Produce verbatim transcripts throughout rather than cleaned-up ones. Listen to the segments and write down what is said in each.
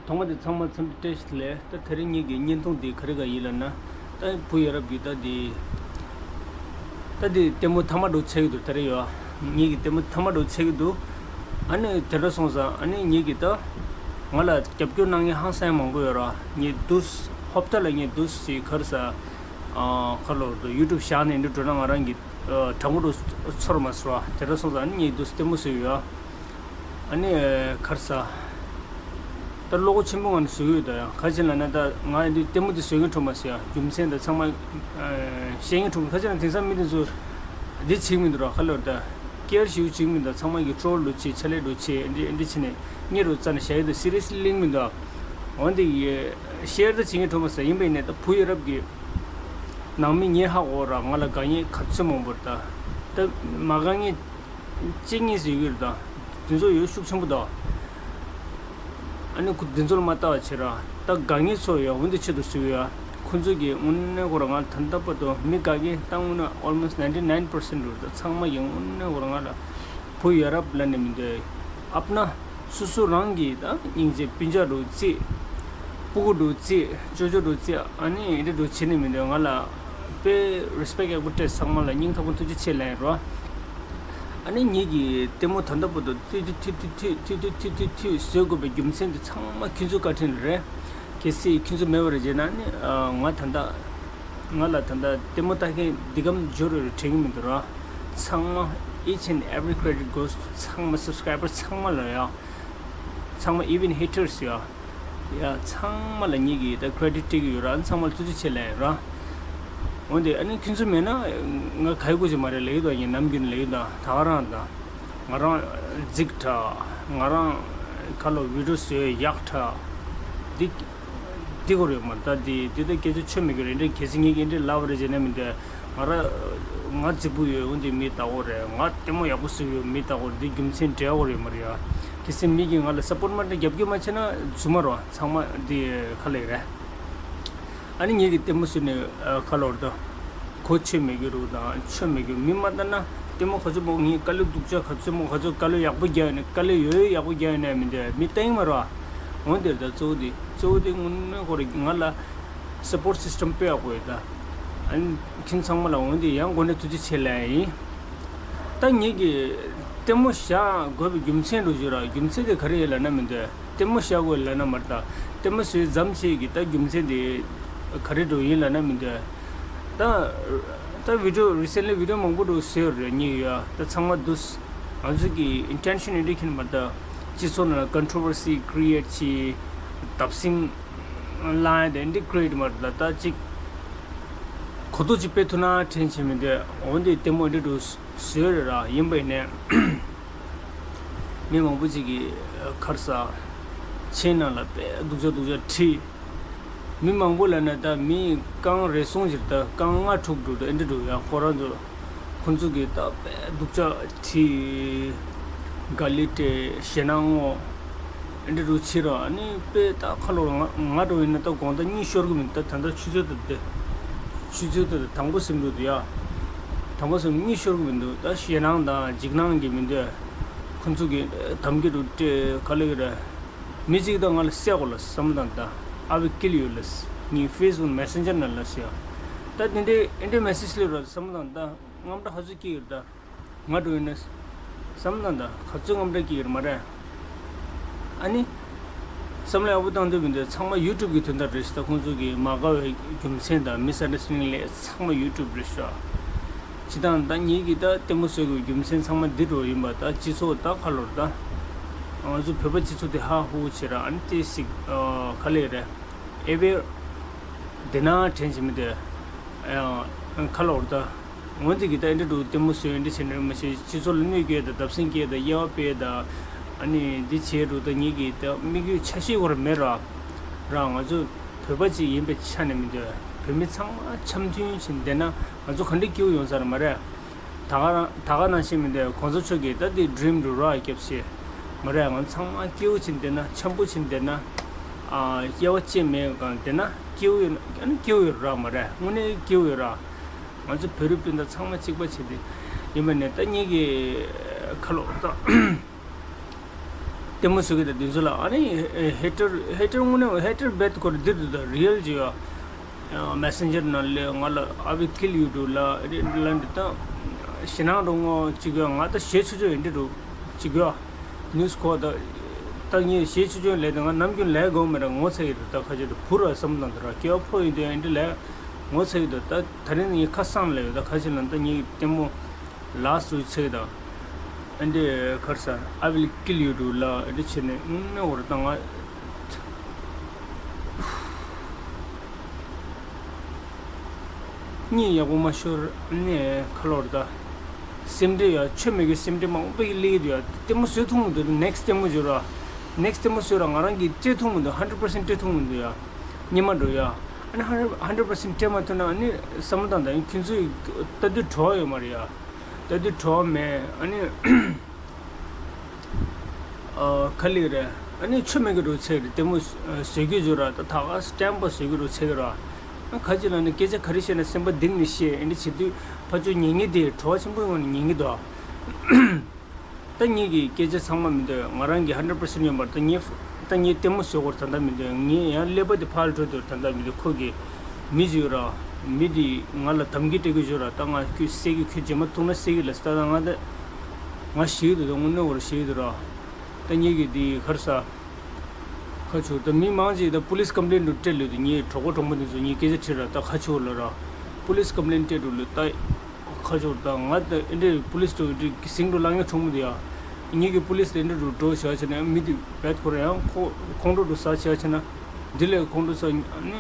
ཐོག་མ་དེ་ཚང་མ་འཚམས་འདྲི་བཀྲ་ཤིས་བདེ་ལེགས། ད་དེ་རིང་ངེད་ཀྱི་བརྙན་ཐུང་འདི་ག་རེ་ག་ཡིན་ལབ་ན། ད་བུ་ཡ་རབས་ཀྱི་ད་འདི་ད་འདི་ལྟད་མོ་མཐའ་མ་འགྲོ་ཆགས་ཀྱི་འདུག་ད་རེས་ཡོད། ངེད་ཀྱི་ལྟད་མོ་མཐའ་མ་འགྲོ་ཆགས་ཀྱི་འདུག་ཨ་ནི་དེ་འདྲ་སོང་ཙང་ཨ་ནི་ངེད་ཀྱི་ད་ང་ལ་རྒྱབ་སྐྱོར་གནང་མཁན་ཧང་སང་མང་པོ་ཡོད་ར། ངས་འདུག་ཧོབ་ཏ་ལ་ངས་འདུག་ཅིག་ག་རེ་ཟ། ཨ་ཁ་ལོ་ད་ཡུ་ཊུབ་བཞག་ནས་འདི་འགྲོ་ན་ང་རང་གི་ཨ་དྲང་པོ་འགྲོ་ཚོར་མ་སོང་བ། དེ་འདྲ་སོང་ཙང་ཨ་ནི་ངས་འདུག་ལྟད་མོ་བཟོས་ཡོད། ཨ་ནི་ཨ་ག་རེ་ཟ། ད་བློ་ཁོག་ཆེན་པོ་ངང་ནས་བཟོ་གི་ཡོད། ད་ཡང་ག་ཅི་ལབ་ན་ད་ང་འདི་ལྟད་མོ་འདི་བཟོ་མཁན་འགྲོ་མ་སོང་ཡ། རྒྱུ་མཚན་ད་ཚང་མ་ཨ་བཤད་མཁན་འགྲོ་མ། ག་ཅི་ལབ་ན་དེང་སང་མི་འདི་ཚོ་འདི་བྱེད་ཀྱི་མི་འདུག་ར། ཁ་ལོ་ད་ཀེར་ཞེ་པོ་བྱེད་ཀྱི་མི་འདུག་ཚང་མ་གི་ཊྲོལ་འདྲ་བྱེད། ཆ་ལེ་འདྲ་བྱེད། འདི་འདི་བྱེད་ནས་སྙད་རུ་རྩ་ནས་བཞག་གི་འདུག་སི་རི་ཡས་ལི་གླེང་མི་འདུག་འོན་ཏེ་ཤེར་ད་བྱེད་མཁན་འགྲོ་མ་སོང་། ཡིན་པ་ཡིན་ནའི་ད་བུ་ཡ་རབས་ཀྱི་ནང་མི་ངས་ཧ་གོ་ར། ང་ལ་དགའ་མཁན་ག་ཚོད་མང་པོ་རེད། ད་ད་མ་དགའ་མཁན་གཅིག་གཉིས་ཟེར་གྱི་རེད། ད་དེ་ཚོ་ཡོད་ཤུགས་ཆེན་པོ་འདུག་ཨ་ནི་ཁོ་དེ་ཚོ་ལ་མ་ལྟ་བ་བྱེད་ར། ད་དགའ་མཁན་ཚོ་ཡོད། འོན་ཏེ་ཆེད་དུ་བཟོས་ཡོད། ཁོ་ཚོ་གིས་དངོས་གནས་ཁོ་རང་ང་ད་ལྟ་བར་དུ་མི་དགའ་མཁན་ད་དངོས་གནས་almost ninety nine percent རེད། ད་ཚང་མ་གིས་དངོས་གནས་ཁོ་རང་ང་ལ་བུ་ཡ་རབས་ལབ་ནས་མི་འདོད། ཨ་ཕ་ན་སོ་སོ་རང་གི་ད་སྙིང་རྗེ་སྤུན་ཀྱག་འདྲ་བོ་བརྩི། སྤུ་གུ་འདྲ་བོ་བརྩི། ཅོ་ཅོ་འདྲ་བོ་བརྩི། ཨ་ནི་འདི་འདྲ་བྱེད་ནས་མི་འདོད། ང་ལ་དཔེ་རི་སི་པེག་ཡག་པོ་སྤྲད། ཚང་མ་ལ་སྙིང་ཐག་པ་ཐུགས་རྗེ་ཆེ་ལབ་ཡིན་རོ། ཨ་ནི་ངེད་ཀྱི་ལྟད་མོ་ད་ལྟ་བར་དུ་ཐུད་ཐུད་བཟོ་དགོས་པའི་རྒྱུ་མཚན་དེ་ཚང་མ་ཁྱེད་ཚོའི་བཀའ་དྲིན་རེད། གལ་སྲིད་ཁྱེད་ཚོ་མེད་པ་རེད་བྱས་ན་ནི་ང་ད་ལྟ་ང་ལ་ད་ལྟ་ལྟད་མོ་ལྟ་མཁན་འདི་གམ་འབྱོར་རེ་དྲན་གྱི་མི་འདུག་ར། ཚང་མ་each and every credit goes to ཚང་མ་སབ་སི་ཀ་རའི་བར་ཚང་མ་ལ་ཡ། ཚང་མ་even haters ཡ། ཡ་ཚང་མ་ལ་ངེད་ཀྱིས་ད་ཀེ་རེ་ཌིཊ་སྤྲད་ཀྱི་ཡོད་ར། ཚང་མ་ལ་ཐུགས་རྗེ་ཆེ་ལབ་ཡིན་ར། འོན་ཏེ་ཨ་ནི་ཁྱེད་ཚོ་མེད་ན་ང་ག་ཡི་དགོས་ཀྱི་མ་རེད་ལབ་ཀྱི་འདུག་ངས་ནམ་རྒྱུན་ལབ་ཀྱི་འདུག་ད་ག་རང་ད་ང་རང་རྫིག་དྲགས། ང་རང་ཁ་ལོ་བི་ཌི་ཡོ་བཟོས་ཡག་དྲགས། འདི་འདི་གོ་རེད་མ། ད་འདི་འདི་ད་སྐད་ཆ་ཆོ་མེད་ཀྱི་རེད། འདི་གལ་སྲིད་ངས་འདི་ལབ་པ་རེད་བྱས་ན་མི་འདོད། ང་ར་ང་རྫིག་པོ་ཡོད། འོན་ཏེ་མི་ལྟ་གོ་རེད། ང་ལྟད་མོ་ཡག་པོ་བཟོས་ཡོད། མི་ལྟ་གོ་རེད། འདི་རྒྱུ་མཚན་འབྲེལ་གོ་རེད་མ་རེད་ཡ། གལ་སྲིད་མི་གིས་ང་ལ་སབ་པོརཊ་མ་རྒྱབ་སྐྱོར་མ་བྱས་ན་རྫུན་མ་རེད། ཚང་མ་འདི་ཁ་ལས་རེད། ཨ་ནི་ངེད་ཀྱི་ལྟད་མོ་བཟོས་ནས་ཁ་ལོར་དང་གོ་ཆོད་མེད་རྒྱུ་རུ་དང་ཆོད་མེད་རྒྱུ། མི་མ་ལྟ་ན་ལྟད་མོ་ག་ཚོད་མོ་ངས་དཀའ་ལས་སྡུག་ཅག་ག་ཚོད་མོ་ག་ཚོད་དཀའ་ལས་ཡག་པོ་རྒྱག་ཡོད་ནས་དཀའ་ལས་ཡོད་ཡོད་ཡག་པོ་རྒྱག་ཡོད་ནས་མི་འདོད། མི་ལྟ་ཡིན་མ་རེད། འོན་ཏེ་ད་གཙོ་བོ་དེ་གཙོ་བོ་དེ་དངོས་གནས་ཁོ་རེ་ང་ལ་སབ་པོརཊ་སིས་ཊམ་དཔེ་ཡག་པོ་ཡོད་ད། ཨ་ནི་ཁྱེད་ཚང་མ་ལ་འོན་ཏེ་ཡང་དགོངས་ནས་ཐུགས་རྗེ་ཆེ་ལབ་ཡིན། ད་ངེད་ཀྱི་ལྟད་མོ་བཞག་དགོས་པའི་རྒྱུ་མཚན་རུ་བརྗོད་ར། རྒྱུ་མཚན་དེ་ག་རེ་ཡིན་ལབ་ན་མི་འདོད། ལྟད་མོ་བཞག་དགོས་ལབ་ན་མ་རེད་ད། ལྟད་མོ་བཟོས་ཙམ་ཞིག་གིས་ད་རྒྱུ་མཚན་དེ་ག་རེ་འགྲོ་ཡིན་ལབ་ན་མི་འདོད། ད་ད་བི་ཌི་ཡོ་རི་སེན་ལི་བི་ཌི་ཡོ་མང་པོ་འགྲོ་བཟོས་རེད་ཉིག་ཡོད། ད་ཚང་མ་འདུག་ང་ཚོ་གི་ཨིན་ཊེན་ཤན་ཨིན་འདྲ་ཁྱེར་མ་རེད་ད། སྤྱི་ཚོགས་ནང་ལ་ཀོན་ཊྲོ་ཝར་སི་ཀི་རི་ཨེཊ་བྱེད། བརྡབ་གསིག་ལངས་ཡ་དེ་འདི་ཀི་རི་ཨེཊ་མ་རེད་ད། ད་ཅིག་གོ་རྟོགས་ཅིག་སྤེལ་ཐུབ་ན་དྲན་བྱེད་མི་འདོད། འོན་ཏེ་ལྟད་མོ་འདི་འདྲ་བཟོས་རེད་ར། ཡིན་པ་ཡིན་ནས་མི་མང་པོ་ཅིག་གིས་ག་རེ་ཟ་མཆན་ནང་ལ་དཔེ་སྡུག་ཅག་སྡུག་ཅག་བྲིས། མི་མང་པོ་ལབ་ན་ད་མི་རྐང་རེ་ཟུང་ཅིག་ད་རྐང་ལྔ་དྲུག་འདྲ་ད་འདི་འདྲ་ཡང་ཁོ་རང་ཚོ། ཁོང་ཚོ་གིས་ད་དཔེ་སྡུག་ཅག་བྲིས། དགའ་ལས་སྤྲད། ཞེད་སྣང་ངོ་། འདི་འདྲ་བྱེད་ར། ཨ་ནི་དཔེ་ད་ཁ་ལོ་ང་ང་འདྲ་བོ་ཡིན་ན་ད་དགོང་དག་གཉིད་ཤོར་གི་མི་འདུག་ད་ད་ལྟ་ཆུ་ཚོད་ད་དེ་ཆུ་ཚོད་ད་དང་པོ་ཟིན་འགྲོ་འདུག་ཡ། དང་པོ་ཟིན་གཉིད་ཤོར་གི་མི་འདུག་ད་ཞེད་སྣང་དང་འཇིགས་སྣང་གི་མི་འདུག་ཁོང་ཚོ་གིས་དམ་གྱི་འདུག་སྤྲད་ག་ལེ་གི་ར། མི་གཅིག་དང་ང་ལ་བསད་དགོས་ལ་བསམ་བློ་བཏང་ད། I will kill you ལ། ངའི་ཕེ་སི་བུག་མེ་སེན་ཇར་ནང་ལ་ཟེར་ཡ། ད་དེ་འདྲའི་ཨེ་འདྲའི་མེ་སེ་ཇི་སླེབས་ར་བསམ་བློ་བཏང་ད། དངངས་སྐྲག་ཧ་ཚོད་སྐྱེ་ཡོད་ད། ང་འགྲོ་ཡིན་ན། བསམ་བློ་བཏང་ད་ག་ཚོད་དངངས་སྐྲག་སྐྱེ་ཡོད་མ་རེད། ཨ་ནི། བསམ་བློ་ཡག་པོ་བཏང་འདོད་མི་འདུག་ཚང་མ་ཡུ་ཊུབ་གི་དོན་དག་རེད་ཤག་ད་ཁོང་ཚོ་གི་མ་དགའ་བའི་རྒྱུ་མཚན་དང་མི་སི་ཨན་ཌར་སི་ཊེན་ཌིང་ལས་ཚང་མ་ཡུ་ཊུབ་རེད་ཤག་སྤྱིར་བཏང་ད་ངེད་ཀྱི་ད་ལྟད་མོ་བཟོ་དགོས་རྒྱུ་མཚན་ཚང་མ་འདི་འགྲོ་ཡིན་པ། ད་སྤྱི་ཚོགས་ད་ཁ་ལོར་ད། ང་ཚོ་བོད་པ་སྤྱི་ཚོགས་དེ་ཧ་ཧུ་བྱེད་ར། ཨ་ནི་ཏེ་སིག་ག་ལེ་རེད། ཨེ་ཝེར་དེ་ན་དྲན་བྱེད་མི་དེ། ཁ་ལོར་ད། འོན་ཏེ་གི་ད་ཨེ་འདྲ་འདུག་ལྟད་མོ་བཟོས་ཨེ་འདྲ་བྱས་ནས་མ་བྱས། སྤྱི་ཚོགས་ལ་གནོད་སྐྱེལ་ད། བརྡབ་གསིག་སྐྱེལ་ད། དབྱེ་བ་སྤེལ་ད། ཨ་ནི་འདི་བྱས་འགྲོ་ད། ངེད་ཀྱི་ད་དམིགས་ཡུལ་ཆ་ཤས་ཁོ་ར་མེད་ར། ར་ང་ཚོ་བོད་པ་ཅིག་ཡིན་པའི་ཆ་ནས་མི་འདོད། བོད་མི་ཚང་མ་འཆམ་མཐུན་བྱས་བསྡད་ན་ང་ཚོ་ག་འདྲ་སྐྱིད་པོ་ཡོང་ས་རེད་མ་རེད། ད་ག་རང་ད་ག་ནང་བཞིན་མི་འདོད། གོང་ས་མཆོག་གིས་ད་དེ་ཌི་རིམ་རུ་ར་རྒྱབ་ཤེས་མ་རེད། ང་ཚང་མ་སྐྱིད་པོ་བྱས་བསྡད་ན། འཆམ་པོ་བྱས་བསྡད་ན། ཨ་དབྱེ་བ་ཅི་མེད་གང་བསྡད་ན་སྐྱིད་པོ་ཡོད། ཨ་ནི་སྐྱིད་པོ་ཡོད་ར་མ་རེད། དངོས་གནས་སྐྱིད་པོ་ཡོད་ར། ང་ཚོ་བོད་རིགས་སྤུན་ཟླ་ཚང་མ་གཅིག་པ་བྱས་ཏེ་ཡིན་པ་ནས། ད་ངེད་ཀྱི་ཁ་ལོ་ད་ ལྟད་མོ་བཟོ་གི་ད་དེ་ཚོ་ལ་ཨ་ནི་ཧེ་ཊར་ཧེ་ཊར་དངོས་གནས་ཧེ་ཊར་རྦད་དེ་ཁོ་རང་འདི་རེད་ད། རི་ཡལ་ཅིག་ཡོད། མེ་སེན་ཇར་ནང་ལས་ང་ལ་I will kill you to ལ་རེད་ལ་འདི་ད། ཞེད་སྣང་འགྲོ་ངོ་ཅིག་ཡོད། ང་ད་ཞེད་ཆོག་ཆོག་ཡིན་འདི་འགྲོ་ཅིག་ཡོད། ནིའུ་སི་ཁོ་ད་ད་ངས་ཞེད་ཆོག་ཆོག་ལས་ད་ང་ནམ་རྒྱུན་ལས་དགོས་མེད་ར། ངོ་ཚ་གི་རེད་ད། ཁ་ཆེ་ད་བུ་ར་བསམ་དང་ད་ར་སྐྱེ་བ་ཕོ་ཡིན་དུས་ཡིན་འདི་ལས་ངོ་ཚ་གི་འདུག་ད་ད་རིང་ངས་ཁ་སང་ལས་ཡོད་ད། ཁ་ཆེ་ལ་ད་ངས་ལྟད་མོ་ལ་སུ་ཆེ་དང་། ཨ་འདི་ཁར་ས་I will kill you to ལ་ཨ་འདི་བྱས་ནས་དངོས་གནས་འོར་ད་ང་གཉིད་ཡག་པོ་མ་ཤོར་ནས་ཁ་ལོར་ད། སེམས་ཁྲལ་ཡ་ཆོ་མེད་གི་སེམས་ཁྲལ་མང་པོ་ཡི་སླེབས་འདུག་ཡ། ལྟད་མོ་བཟོས་ཐུབ་མི་འདུག་ནེག་སི་ལྟད་མོ་བཟོས་ར། ནེག་སི་ལྟད་མོ་བཟོས་ར་ང་རང་གིས་སྤྲད་ཐུབ་མི་འདུག་ཧན་ཌ་རེཌ་པར་སེན་ཊི་སྤྲད་ཐུབ་མི་འདུག་ཡ། སྙེ་མ་འགྲོ་ཡ། ཨ་ནི་ཧན་ཌ་རེཌ་པར་སེན་ཊི་སྤྲད་མ་ཐུབ་ན་ཨ་ནི་བསམ་བློ་བཏང་ད་ཡིན། ཁྱོད་ཚོས་ལྟ་དུས་བྲོ་བ་ཡོད་མ་རེད་ཡ། ལྟ་དུས་བྲོ་བ་མེད། ཨ་ནི་ཨ་ག་ལེ་རེད། ཨ་ནི་ཆོ་མེད་གི་རུ་ཚེ་རེད། ལྟད་མོ་བཟོས་གི་བཟོས་ར་ད་ད་ག་སི་ཊེམ་པ་བཟོས་གི་རུ་ཚེ་གི་ར། ཨ་ག་ཅི་ལ་ནི་སྐད་ཆ་ག་རེ་བཤད་ན་སེམས་པ་གཏིང་ནས་བཤད། ཨ་འདི་བྱེད་དུས་ཕར་ཕྱོགས་ཉན་གི་དེ་བྲོ་བ་ཆེན་པོའི་ངང་ནས་ཉན་གི་འདུག་ད་ངེད་ཀྱི་སྐད་ཆ་ཚང་མ་མི་འདོད། ང་རང་གི་ཧན་ཌ་རེཌ་པར་སེན་ཊི་ཡོད་པར་ད་ངས་ད་ངས་ལྟད་མོ་བཟོ་དགོས་ད་ལྟ་མི་འདོད། ངས་ཡང་ཀླད་པ་དེ་ཕར་འགྲོ་འདོད་ད་ལྟ་མི་འདོད། ཁོ་གི་མི་ཟེར་ར། མི་དེ་ང་ལ་དམ་གི་སྤྲད་གི་ཟེར་ར། ད་ང་ཁྱོད་བསད་གི། ཁྱོད་རྗེས་མ་ཐུག་ན་བསད་གི་ལ་ཟེར། ད་ང་ད་ང་ཞེད་འདུག་ད་དངོས་གནས་འོར་ཞེད་འདུག་ར། ད་ངེད་ཀྱི་དེ་ཁར་ས་ཁ་ཆུ་ད་མི་མང་ཅིག་ད་པུ་ལིས་ཀམ་པི་ལེན་འདུག་སྤྲད་ལོས་དེ། ངའི་གྲོགས་པོ་གྲོགས་མོ་དེ་ཚོ་ངའི་སྐད་ཆ་དྲིས་ར། ད་ཁ་ཆུ་ལ་ར་པུ་ལིས་ཀམ་པི་ལེན་སྤྲད་འདུག་ལོས་ད། ཁ་ཆོར་ད་ང་ད་ཨེ་འདྲའི་པུ་ལིས་དུ་ཨེ་འདྲའི་ཟིང་འགྲོ་ལངས་ཡོང་ཆུང་མོ་དེ་ཡ། ངེད་ཀྱི་པུ་ལིས་དེ་འདྲ་རུ་འགྲོ་བྱ་བྱས་ན་མི་དེ་བད་ཁོ་ར་ཡང་ཁོ་ཁོང་ཁྲོ་རུ་ཟ་བྱ་བྱས་ན་འདི་ལས་ཁོང་ཁྲོ་ཟ་ནི་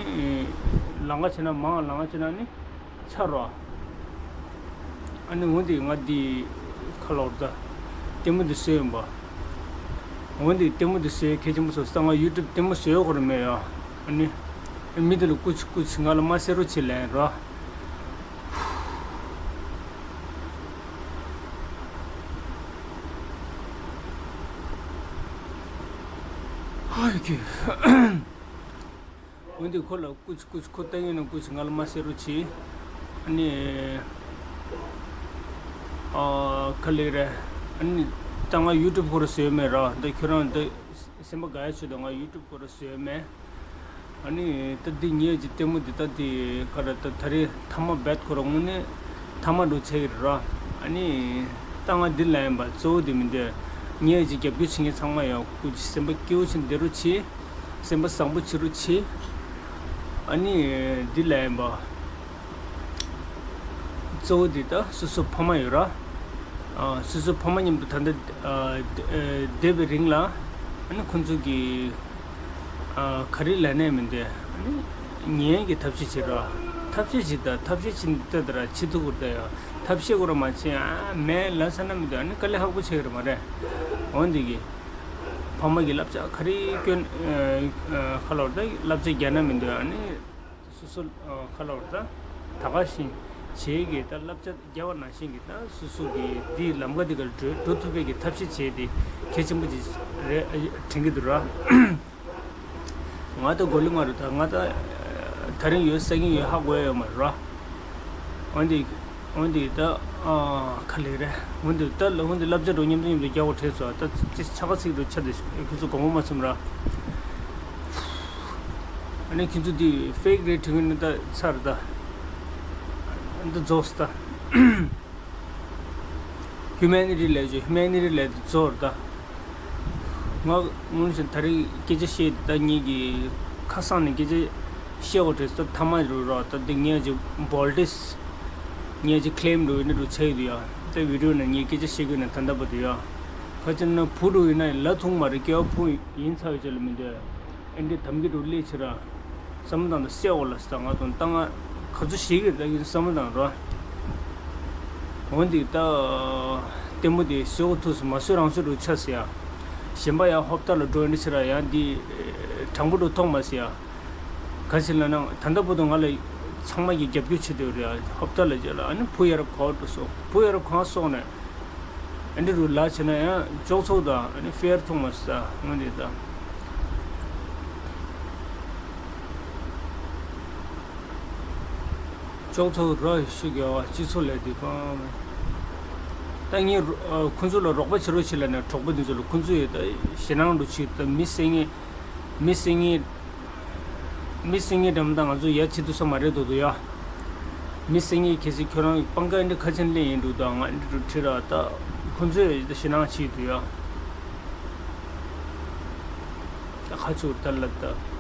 ལང་ག་བྱས་ན་མང་ལང་ག་བྱས་ན་ནི་ཆ་རོ། ཨ་ནི་འོན་ཏེ་ང་འདི་ཁ་ལོར་ད་ལྟད་མོ་འདི་བཟོས་ཡོང་པ། འོན་ཏེ་ལྟད་མོ་འདི་བཟོས་གལ་ཆེན་པོ་བཟོ་ས་ང་ཡུ་ཊུབ་ལྟད་མོ་བཟོས་ཡོད་ཁོ་ར་མེད་ཡ། ཨ་ནི་མི་དེ་ལ་ཀུ་ཆི་ཀུ་ཆི་ང་ལ་མ་ཟེར་རོ་ཆི་ལན་རོ། ཧོ་ཡ་ཁྱོད། འོན་ཏེ་ཁོ་ལ་ཀུ་ཆི་ཀུ་ཆི་ཁོ་ལྟ་ཡོད་ན་ཀུ་ཆི་ང་ལ་མ་ཟེར་རོ་ཆི། ཨ་ནི་ཨ་ག་ལེ་རེད། ཨ་ནི་ད་ང་ཡུ་ཊུབ་ཁོ་ར་བཟོས་མེད་ར། འདི་ཁྱོད་རང་འདི་སེམས་པ་དགའ་ཡ་ཆུ་དང་ང་ཡུ་ཊུབ་ཁོ་ར་བཟོས་མེད། ཨ་ནི་ད་འདི་ངས་ཀྱི་ལྟད་མོ་འདི་ད་འདི་ག་རེ་ད་ད་རེས་ཐ་མ་བད་ཁོ་ར་དངོས་གནས་ཐ་མ་འགྲོ་ཚེ་གི་ར། ཨ་ནི་ད་ང་འདི་ལ་ཡིན་པ་གཙོ་བོ་འདི་མི་འདོད། ངས་ཀྱི་རྒྱབ་སྐྱོར་བྱེད་མཁན་ཚང་མ་ཡང་སྐུ་མཁྱེན་སེམས་པ་སྐྱིད་པོ་བྱེད་བསྡད་རོགས་བྱེད། སེམས་པ་བཟང་པོ་བྱེད་རོགས་བྱེད། ཨ་ནི་འདི་ལ་ཡིན་པ། གཙོ་བོ་འདི་ད་སོ་སོ་ཕ་མ་ཡོད་ར། ཨ་སོ་སོ་ཕ་མ་མཉམ་དུ་ད་ལྟ་ཨ་བསྡད་པའི་རིང་ལ་ཨ་ནི་ཁོང་ཚོ་གི་ཨ་ག་རེ་ལབ་ནས་མི་འདུག་ཨ་ནི་ཉན་གི་ཐབས་ཤེས་བྱེད་ར། ཐབས་ཤེས་བྱེད་ད་ཐབས་ཤེས་བྱེད་འདི་ལྟ་ད་ར་བྱེད་ཐུབ་དགོས་ད་ཡ། ཐབས་ཤེས་དགོས་ར་མ་བྱེད་ཨ་མེད་ལབ་ས་ན་མི་འདུག་ཨ་ནི་དཀའ་ལས་ཁག་པོ་བྱེད་གི་ར་མ་རེད། འོན་ཏེ་གི་ཕ་མ་གི་བསླབ་བྱ་ག་རེ་སྐྱོན་ཨ་ཁ་ལོར་ད་བསླབ་བྱ་རྒྱག་ན་མི་འདུག་ཨ་ནི། སོ་སོ་ཁ་ལོར་ད་ད་ག་བཞིན་བྱེད་ཀྱི་ད་བསླབ་བྱ་རྒྱག་པ་ནང་བཞིན་གྱི་ད་སོ་སོ་གི་འདིའི་ལམ་ཀ་འདི་གར་འགྲོ་འགྲོ་ཐུབ་པའི་གི་ཐབས་ཤེས་བྱས་ཏེ་གལ་ཆེན་པོ་ཅིག་རེད་དྲན་གྱི་འདུག་ར། ང་ད་གོ་ལི་མ་རུ་ད་ང་ད་ད་རིང་ཡོད་ས་གིན་ཡོད་ཧ་གོ་ཡ་ཡོད་མ་རེད་ར། འོན་ཏེ་འོན་ཏེ་ད་ཨ་ག་ལེ་རེད། འོན་ཏེ་ད་འོན་ཏེ་བསླབ་བྱ་འགྲོ་མཉམ་དུ་མཉམ་དུ་རྒྱག་དགོས་དྲན་སོང་། ད་ཅི་ཆ་ག་ཚིག་འགྲོ་ཆ་དེ་ཁྱོད་ཚོ་དགོངས་པ་མ་ཚོམ་ར། ཨ་ནི་ཁྱོད་ཚོ་འདི་ཕེག་རེད་དྲན་གི་ནི་ད་ཚར་ད། འདི་རྫོགས་ད། ཧིའུ་མེ་ནི་ཊི་ལས་བྱོས། ཧིའུ་མེ་ནི་ཊི་ལས་དེ་རྫོགས་ད། ང་ངོ་ཤེས་ད་རེས་སྐད་ཆ་བཤད་ད་ངེད་ཀྱི་ཁ་སང་ནས་སྐད་ཆ་བཤད་འོ་དྲེས་ད་ཐ་མ་རུ་རོགས་ད་འདི་ངས་ཅིག་བོལ་ཊེས་ངས་ཅིག་ཁི་ལེམ་རུ་ཡིན་རུ་ཆགས་ཡོད་ཡ། ད་བི་ཌིའོ་ནང་ངས་སྐད་ཆ་བཤད་གི་ན་ད་ལྟ་བར་དུ་ཡ། ཁ་ཅིག་ན་བུ་རུ་ཡིན་ན་ལ་ཐུང་མ་རེད། སྐྱེ་བ་ཕུང་ཡིན་ཚར་ཡོད་ཅེས་ལ་མི་འདོད། ཨེ་འདྲའི་དམ་གྱི་རུ་སླེབས་ཕྱིར་ར། བསམ་བློ་བཏང་ད་སེ་འོ་ལ་ས་ང་དང་ད་ང་ག་ཚོད་ཞིག་གི་ད་ཡིན་བསམ་བློ་བཏང་ར། འོན་ཏེ་ད་ལྟད་མོ་དེ་བཟོ་གི་ཐུག་སོང་མ་བཟོ་རང་བཟོ་རུ་ཆགས་ཟེར་ཡ། གཞན་པ་ཡང་ཧོབ་ཏ་ལ་འགྲོ་ཡིན་ཕྱིར་ར་ཡང་འདི་དྲང་པོ་རུ་མཐོང་མ་ཟེར་ཡ། ག་ཟེར་ལ་ན་ད་ལྟ་བར་དུ་ང་ལ་ཚང་མ་གི་རྒྱབ་སྐྱོར་བྱེད་འདོད་རེད་ཡ། ཧོབ་ཏ་ལ་རྗེས་ལ་ཨ་ནི་བུ་ཡ་རབས་ག་བར་འགྲོ་སོང་། བུ་ཡ་རབས་གང་སོང་ནས། ཨ་འདི་རུ་ལ་བྱས་ན་ཡང་ཅོག་ཚོགས་དང་ཨ་ནི་ཕེར་མཐོང་མ་ས་སྔོན་དེ་དང་ཅོག་ཚོགས་ར་ཤུ་རྒྱ་བ་སྤྱི་ཚོགས་ལས་དེ་གང་། ད་ངས་རོ་ཨ་ཁོང་ཚོ་ལ་རོགས་པ་བྱེད་རོགས་བྱེད་ལབ་ནས་གྲོགས་པོ་འདི་ཚོ་ལ་ཁོང་ཚོ་ཡོད་ད་ཞེད་སྣང་འགྲོ་ཆེ་ད་མི་བསད་ངེས། མི་བསད་ངེས། མི་བསད་ངེས་འདྲ་མི་འདྲ་ང་ཚོ་ཡ་བྱེད་ཐུབ་ས་མ་རེད་འདུག་འདུག་ཡ། མི་བསད་ངེས་གལ་སྲིད་ཁྱོད་རང་སྤང་ཀ་འདི་ཁ་ཆེན་ལེན་ཡིན་འདུག་ད་ང་འདི་འགྲོ་ཁྲིད་ར་ད་ཁོང་ཚོས་ཞེད་སྣང་བྱེད་འདུག་ཡ། ད་ཁ་ཆུ་ད་ལ་ད།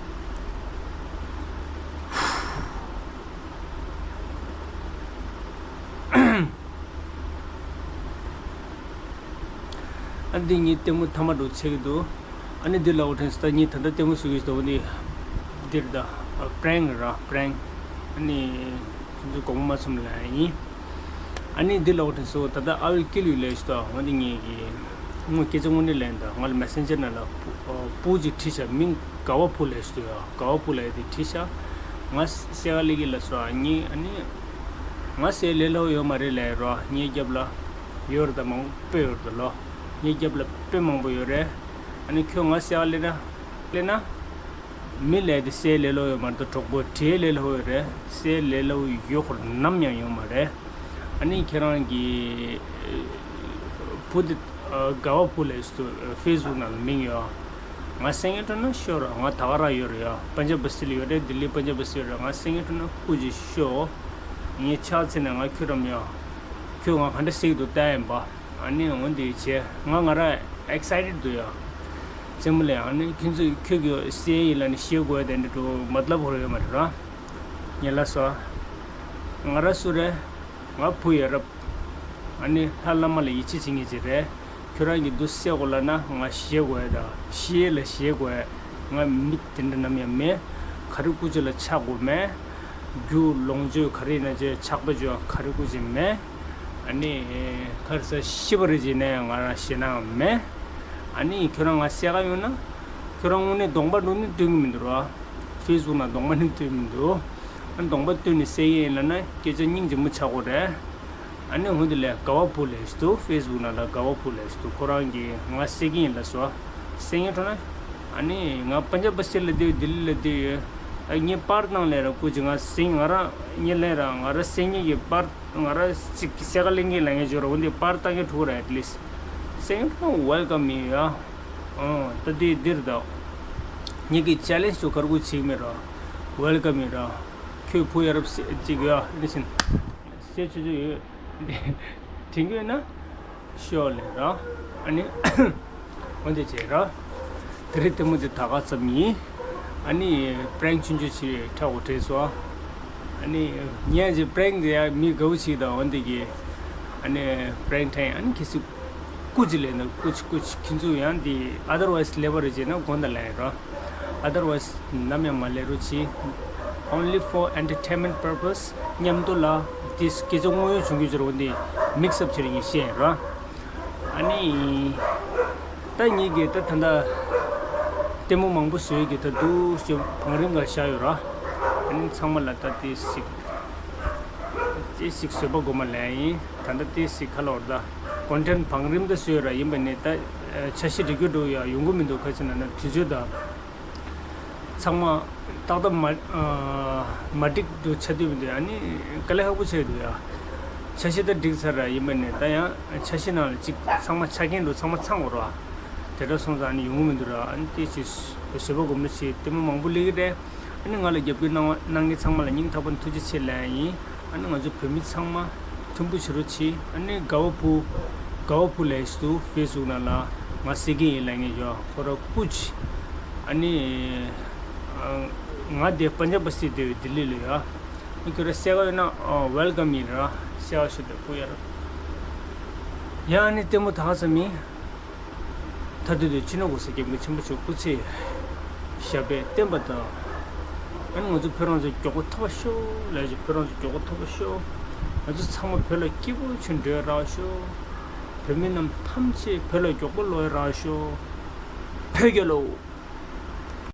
ཨ་འདི་ངའི་ལྟད་མོ་ཐ་མ་འགྲོ་ཆེ་གི་འདུག་ཨ་ནི་འདི་ལ་འོ་དྲན་སོ་ད་ངའི་ད་ལྟ་ལྟད་མོ་བཟོ་གི་འདུག་འདི་འདིར་ད་པྲེང་ར་པྲེང་ཨ་ནི་ཁྱོད་ཚོ་དགོངས་པ་མ་ཚོམ་ལ་ཡིན། ཨ་ནི་འདི་ལ་འོ་དྲན་སོ་ད་ལྟ་ཨ་ཝིལ་ཀིལ་ཡུ་ལས་ཞུ་ད་འོ་འདི་ངའི་གི་ངོ་སྐད་ཆ་དངོས་གནས་ལན་ད་ང་ལ་མེ་སེན་ཇར་ནང་ལ་པུ་ཅིག་བྲིས་ཤག་མིང་དགའ་བ་བུ་ལས་ཞུ་ཡ་དགའ་བ་བུ་ལས་དེ་བྲིས་ཤག་ང་སེ་ག་ལི་གི་ལ་སོ་ཨ་ནི་ཨ་ནི་ང་སེ་ལས་ལོ་ཡོད་མ་རེད་ལས་རོ་ངའི་རྒྱབ་ལ་ཡོད་རེད་ད་མང་པོ་ཡོད་རེད་ད་ལོ། ངའི་རྒྱབ་ལ་དཔེ་མང་པོ་ཡོད་རེད། ཨ་ནི་ཁྱོད་ང་སེ་ག་ལེ་ན་ལེ་ན། མི་ལས་དེ་སེ་ལེ་ལོ་ཡོད་མ་རེད་གྲོགས་པོ་དྲིའི་ལེ་ལོ་ཡོད་རེད་སེ་ལེ་ལོ་ཡོད་ཁོ་ནམ་ཡང་ཡོད་མ་རེད། ཨ་ནི་ཁྱེད་རང་གི་བུ་དེ་དགའ་བ་བུ་ལས་སུ་ཧྥེ་སི་བུག་ནང་ལ་མིང་ཡོད། ང་སེང་གེ་སྤྲོ་ན་ཤོར་ར་ང་ད་ག་རང་ཡོད་རེད་ཡ་པན་ཇབ་སི་ལ་ཡོད་རེད་ལྡི་ལི་པན་ཇབ་སི་ཡོད་རེད་ང་སེང་གེ་སྤྲོ་ན་སྐུ་མཁྱེན་ཤོག་ངས་ཕྱག་འཚལ་ནས་ང་ཁྱོད་རམ་ཡ། ཁྱོད་ང་ག་འདྲ་ཟེར་གྱི་འདུག་ལྟ་ཡིན་པ། ཨ་ནི་འོན་ཏེ་བྱས་ང་ང་ར་ཨེག་སའི་ཊེཌ་འདུག་ཡ། རྩེད་མོ་ལས་ཨ་ནི་ཁྱོད་ཚོས་ཁྱོད་ཀྱི་སེ་ཡིན་ལ་ནི་ཤེས་དགོས་དེ་འདྲ་འགྲོ་མ་ལབ་ཧོར་ཡོད་མ་རེད་ར། ངས་ལ་སོ། ང་ར་སུ་རེད། ང་བུ་ཡ་རབས། ཨ་ནི་ལྷ་བླ་མ་ལ་ཡིད་ཆེས་བྱེད་ངེས་ཅིག་རེད། ཁྱོད་རང་གི་འདུ་བསད་དགོས་ལ་ན་ང་ཤེས་དགོས་ཡ་ད་ཤེས་ལ་ཤེས་དགོས་ཡ་ང་མི་དེ་འདྲ་ནམ་ཡང་མེད། ག་རེ་སྐུ་ཅི་ལ་ཆགས་དགོས་མེད། རྒྱུ་ལོངས་སྤྱོད་ག་རེ་ཡིན་ན་ཅེ་ཆག་པ་ཅོ་ག་རེ་སྐུ་ཅི་མེད། ཨ་ནི་ཁར་ས་ཤི་བ་རེ་ཅེ་ནས་ང་རང་ཤི་ནའང་མེད། ཨ་ནི་ཁྱོད་རང་ང་བསད་ག་ཡོང་ན་ཁྱོད་རང་དངོས་གནས་གདོང་པ་འགྲོ་ནི་སྟོན་གི་མི་འདུག་ར། ཧྥེ་སི་བུག་ནང་གདོང་པ་ནི་སྟོན་མི་འདུག་ཨ་ནི་གདོང་པ་སྟོན་ནི་བསད་གི་ཡིན་ལ་ན་སྐད་ཆ་སྙིང་རྗེ་མོ་ཆག་གོ་རེད། ཨ་ནི་འོན་ཏེ་ལས་དགའ་བ་བུ་ལས་སུ་ཧྥེ་སི་བུག་ནང་ལ་དགའ་བ་བུ་ལས་སུ་ཁོ་རང་གིས་ང་བསད་གི་ཡིན་ལ་སོ། བསད་ངེས་འགྲོ་ན། ཨ་ནི་ང་པན་ཇབ་སི་ལ་བསྡད་ཡོད་ལྡི་ལི་ལ་བསྡད་ཡོད། ཨ་ངའི་པར་བཏང་ལས་ར་སྐུ་མཁྱེན་ང་སེང་ང་ར་ངའི་ལས་ར་ང་ར་སེང་གེ་གི་པར་ང་ར་གཅིག་གི་སེ་ག་ལེན་གི་ལ་ངའི་འབྱོར་འོན་ཏེ་པར་བཏང་གི་ཐུག་ར་ཨེཊ་ལིསཊ། སེང་གེ་ཝེལ་ཀམ་ཡིན་ཡ། ཨོ་ད་དེ་འདིར་ད། ངེད་ཀྱི་ཅེ་ལེན་ཇི་ཚོ་གར་སྐུ་མཁྱེན་མེད་ར། ཝེལ་ཀམ་ཡིན་ར། ཁྱོད་བུ་ཡ་རབས་སེ་གཅིག་ཡ་ལི་སིན། སེ་ཆུ་ཆུ་ཡོད། དྲན་གྱི་ཡོད་ན། ཤོག་ལེ་ར། ཨ་ནི། འོན་ཏེ་བྱས་ར། དེ་རིང་ལྟད་མོ་དེ་ད་ག་ཙམ་ཡིན། ཨ་ནི་པྲེང་ཆུང་ཆུང་ཞིག་འཁྲབ་དགོས་དྲན་སོང་། ཨ་ནི་ཉན་ཅིག་པྲེང་དེ་ཡ་མི་དགའ་བོ་ཞིག་དང་འོན་ཏེ་གི། ཨ་ནི་པྲེང་དྲན་ཨ་ནི་གལ་སྲིད་སྐུ་མཁྱེན་ལེན་ན་སྐུ་མཁྱེན་སྐུ་མཁྱེན་ཁྱེད་ཚོ་ཡང་དེ་otherwise ལེ་བ་རེ་བྱས་ན་དགོངས་དག་ལན་རོ། Otherwise ནམ་ཡང་མ་ལས་རོགས་གྱིས། Only for entertainment purpose མཉམ་དུ་ལ་དེ་སྐད་ཆ་དངོས་ཡོད་བྱུང་རྒྱུ་བྱུང་རུང་དེ་mix up བྱེད་རིང་ཤེས་རོ། ཨ་ནི། ད་ངེད་ཀྱི་ད་ད་ལྟ་ལྟད་མོ་མང་པོ་བཟོས་ཀྱི་ད་འདུག་ཞེས་བང་རིམ་འགའ་བཞག་ཡོད་ར། ཨ་ནི་ཚང་མ་ལ་ད་དེ་ཞིག་དེ་ཞིག་བཟོས་པ་དགོས་མ་ལས་ཡིན་ད་ལྟ་དེ་ཞིག་ཁ་ལོར་ད་ཀོན་ཊེན་བང་རིམ་ད་བཟོས་ཡོད་ར་ཡིན་པ་ནི་ད་འཆར་གཞི་སྒྲིག་རྒྱུ་འགྲོ་ཡ་ཡོང་གི་མི་འདུག་ག་ཅི་ན་ན་དུས་ཚོད་ད། ཚང་མ་ཏག་ཏག་མ་ཨ་མ་འགྲིག་འདུག་ཆ་དུས་མི་འདུག་ཨ་ནི་དཀའ་ལས་ཁག་པོ་ཆགས་འདུག་ཡ། འཆར་གཞི་ད་འགྲིག་ཚར་ར་ཡིན་པ་ནས་ད་ཡང་འཆར་གཞི་ནང་ལ་གཅིག་ཚང་མ་ཆ་རྐྱེན་འདུག་ཚང་མ་ཚང་དགོས་ར། དེ་འདྲ་སོང་ཙང་ཨ་ནི་ཡོང་གི་མི་འདུག་ར་ཨ་ནི་དེ་ཅིག་བཟོད་པ་སྒོམ་ར་བྱེད་ལྟད་མོ་མང་པོ་སླེབས་ཀྱི་རེད། ཨ་ནི་ང་ལ་རྒྱབ་སྐྱོར་གནང་བ་གནང་མཁན་ཚང་མ་ལ་སྙིང་ཐག་པ་ནས་ཐུགས་རྗེ་ཆེ་ལབ་ཡ་ཡིན། ཨ་ནི་ང་ཚོ་བོད་མི་ཚང་མ་མཐུན་པོ་བྱེད་རོགས་གྱིས། ཨ་ནི་དགའ་བ་བུ། དགའ་བ་བུ་ལས་སུ་ཧྥེ་སི་བུག་ནང་ལ་ང་བསད་ཀྱི་ཡིན་ལབ་མཁན་ཡོད་ཁོ་ར་སྐུ་མཁྱེན། ཨ་ནི། ང་དེ་པན་ཇབ་སི་དེ་ལྡི་ལི་ལ་ཡོད། ཨ་ནི་ཁྱོད་ར་བསད་ག་ཡོད་ན་ཝེལ་ཀམ་ཡིན་ར་བསད་ག་ཞུ་དེ་སྐུ་ཡ་ར། ཡ་ཨ་ནི་ལྟད་མོ་ད་ག་ཙམ་ཡིན། མཐའ་སྡོད་དུ་སྤྱི་ནོར་གོང་ས་སྐྱབས་མགོན་ཆེན་པོ་མཆོག་སྐུ་ཚེ་ཞབས་པད་བརྟན་པ་དང་། ཨ་ནི་ང་ཚོ་བོད་རང་བཙན་མགྱོགས་པོ་ཐོབ་པ་ཤོག་ལས་ཀྱི་བོད་རང་བཙན་མགྱོགས་པོ་ཐོབ་པ་ཤོག་ང་ཚོ་ཚང་མ་བོད་ལ་སྐྱིད་པོ་བྱུང་འགྲོ་རག་ཤོག་བོད་མི་རྣམས་ཐམས་ཅད་བོད་ལ་མགྱོགས་པོ་ལོག་རག་ཤོག་བོད་རྒྱལ་ལོ།